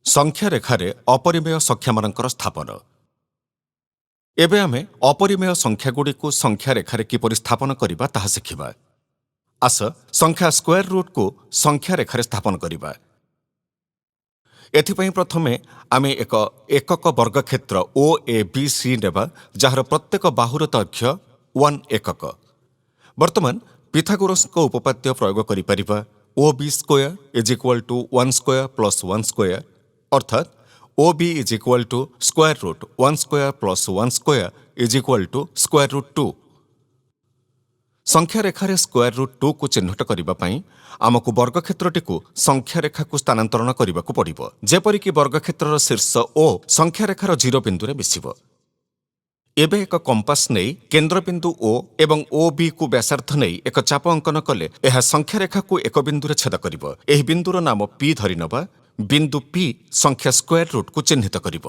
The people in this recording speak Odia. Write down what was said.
ସଂଖ୍ୟା ରେଖାରେ ଅପରିମେୟ ସଂଖ୍ୟାମାନଙ୍କର ସ୍ଥାପନ। ଏବେ ଆମେ ଅପରିମେୟ ସଂଖ୍ୟାଗୁଡ଼ିକୁ ସଂଖ୍ୟା ରେଖାରେ କିପରି ସ୍ଥାପନ କରିବା, ତାହା ଶିଖିବା। ଆସ ସଂଖ୍ୟା ସ୍କୋୟାର ରୁଟ୍କୁ ସଂଖ୍ୟା ରେଖାରେ ସ୍ଥାପନ କରିବା। ଏଥିପାଇଁ ପ୍ରଥମେ ଆମେ ଏକ ଏକକ ବର୍ଗକ୍ଷେତ୍ର OABC ନେବା, ଯାହାର ପ୍ରତ୍ୟେକ ବାହୁର ଦୈର୍ଘ୍ୟ 1 ଏକକ। ବର୍ତ୍ତମାନ ପିଥାଗୋରସଙ୍କ ଉପପାଦ୍ୟ ପ୍ରୟୋଗ କରିପାରିବା। OB square is equal to 1 square plus 1 square, ଅର୍ଥାତ୍ OB is equal to square root 1 square plus 1 square is equal to square root 2। ସଂଖ୍ୟା ରେଖାରେ ସ୍କୋୟାର ରୁଟ୍ 2କୁ ଚିହ୍ନଟ କରିବା ପାଇଁ ଆମକୁ ବର୍ଗକ୍ଷେତ୍ରଟିକୁ ସଂଖ୍ୟା ରେଖାକୁ ସ୍ଥାନାନ୍ତରଣ କରିବାକୁ ପଡ଼ିବ, ଯେପରିକି ବର୍ଗକ୍ଷେତ୍ରର ଶୀର୍ଷ ଓ ସଂଖ୍ୟା ରେଖାର ଜିରୋ ବିନ୍ଦୁରେ ମିଶିବ। ଏବେ ଏକ କମ୍ପାସ ନେଇ କେନ୍ଦ୍ରବିନ୍ଦୁ ଓ ଏବଂ OBକୁ ବ୍ୟାସାର୍ଦ୍ଧ ନେଇ ଏକ ଚାପ ଅଙ୍କନ କଲେ ଏହା ସଂଖ୍ୟା ରେଖାକୁ ଏକ ବିନ୍ଦୁରେ ଛେଦ କରିବ। ଏହି ବିନ୍ଦୁର ନାମ ପି ଧରିନେବା। ବିନ୍ଦୁ ପି ସଂଖ୍ୟା ସ୍କୋୟାର ରୁଟ୍କୁ ଚିହ୍ନିତ କରିବ।